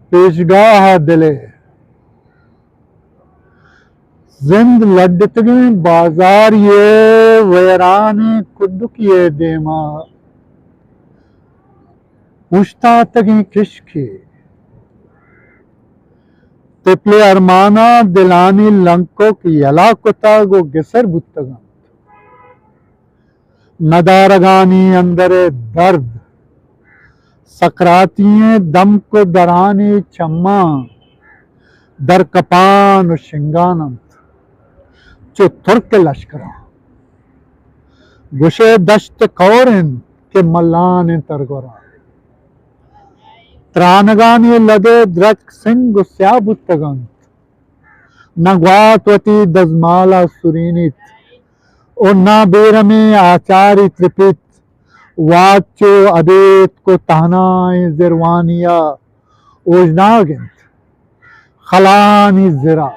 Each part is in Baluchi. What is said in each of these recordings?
پیشگاہ ءَ دل ءِ زند لڈتگیں بازارے ءِ ویرانیں کڈکے ءِ دیما اوشتاتگیں کشکے، تپل ءِ ارماناں دلانی لنکک یلہ کتگ ءُ گسر بوتگ انت۔ ندارگانی اندر ءِ درد، سکراتی ئیں دمک ءُ درانی چماں درکپان ءُ شنگان انت۔ چو ترک ءِ لشکراں گوشئے دشت کور انت کہ ملانیں ترگوراں۔ ترانگانی لد ءِ درچک سنگ ءُ سیاہ بوتگ انت۔ نہ گوات وتی دزمال ءَ سرینیت ءُ نہ بیرمیں آچاری ترپیت۔ وات چو ابیتک ءُ تہنائیں زروانی ءَ اوژناگ انت۔ خلانی زر ءَ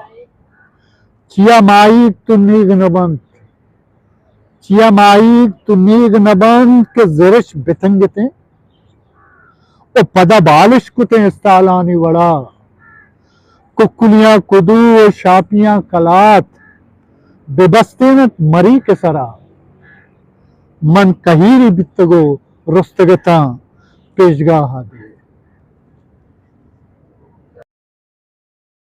چیا ماہیگ تنیگ نہ بنت؟ چیا ماہیگ تنیگ نہ بنت کہ زرش بتنگتیں ءُ پدا بالش کتیں استالانی وڑا؟ ککلیاں کدو ءُ شاپیاں کلات بہ بستین انت مریک ءِ سرا۔ من کہیری بیتگ ءُ رستگ اتاں پیشگاہ ءَ دل۔